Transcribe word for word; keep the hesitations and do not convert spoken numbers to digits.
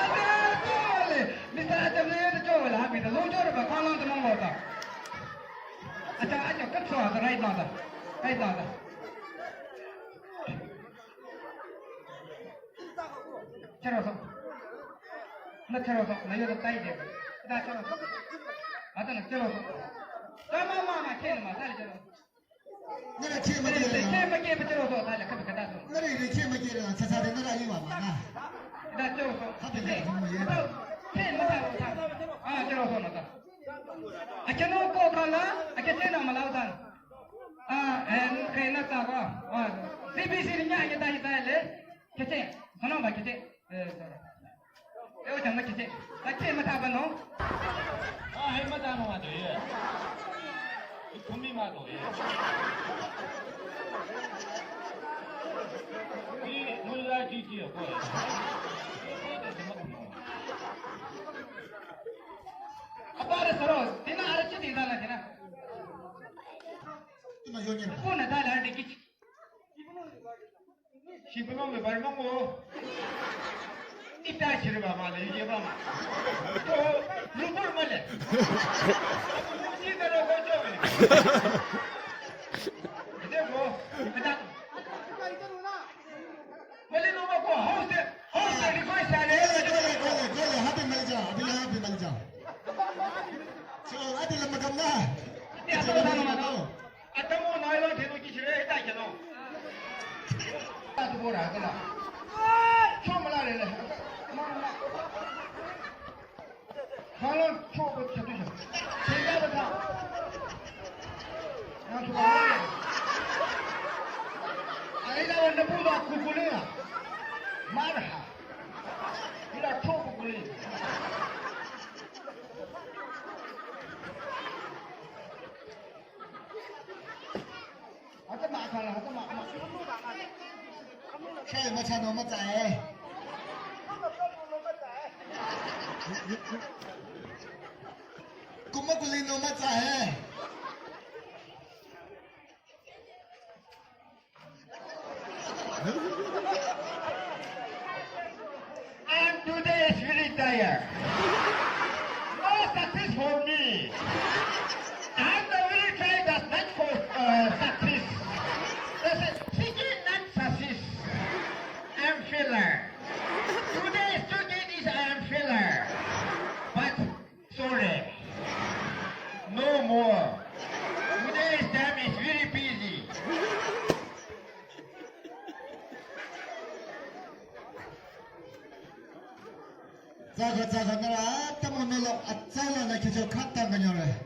Ade, tole. Mister Adam ne yede chola, ha, mister. Lo chora ba, kala de mongota. Acha, acha, cut so, right now, right now. Chero so. Na chero so, na yo tai de. Da chero so. Ata na chero so. Kama mama, khen ma, dale chero. Nara khe ma khe la. Khe ma khe ma chero so, dale, kha kha da so. Nara re khe ma khe la, sa sa de nara yi wa ma na. Da chero so. Ha de le, ha de le. Khe ma da so. Ah, chero so na da. Ake no ko kala, ake chena ma la san. Ah, eh, khe na ta ba. Ah, C B C ni nya ye da yi da le. Kete, kono ba kete. Eh, sorry. Eh, o jang kete. Kete ma ta ba no. Ah, hai ma ta no ma de ye. Kumi ma do ye. Ni mu la ji ji ko ye. Apa re soro, tina ara chi tina la tina. Tina yo ni. Ko na da la de ki. Shibulong me barnong mo. Ita shiri ba ma le, ye ba ma. To, lubur ma le. Ni ta ro ko jo me. Ite ko, ita. Mali no ma ko, house, house request sa le. Kole, kole, kole, kole, happy malja, abhi yahan happy malja. So, adi lamba kam na. Adi lamba kam na. Atamo nylon theno kishire ta keno. Ta tu bora kana. Cho mala le le. Mala cho ko chatu sha. Chega bata. Na tu ba. Ai la wanda bu da kukule. Mara. Ila cho kukule. Ata ma khala, ata ma, ma. Shai ma cha no ma cha eh. Kuma kuli no ma cha eh. I'm today is really tired. No success for me. I'm the really try does not for uh, success. That's a chicken not success. I'm failure. Today is two days I'm failure. But sorry. No more. Today's time is very busy. Tsaka tsaka nara tamu nolo atsala na kicho khatang kanyore.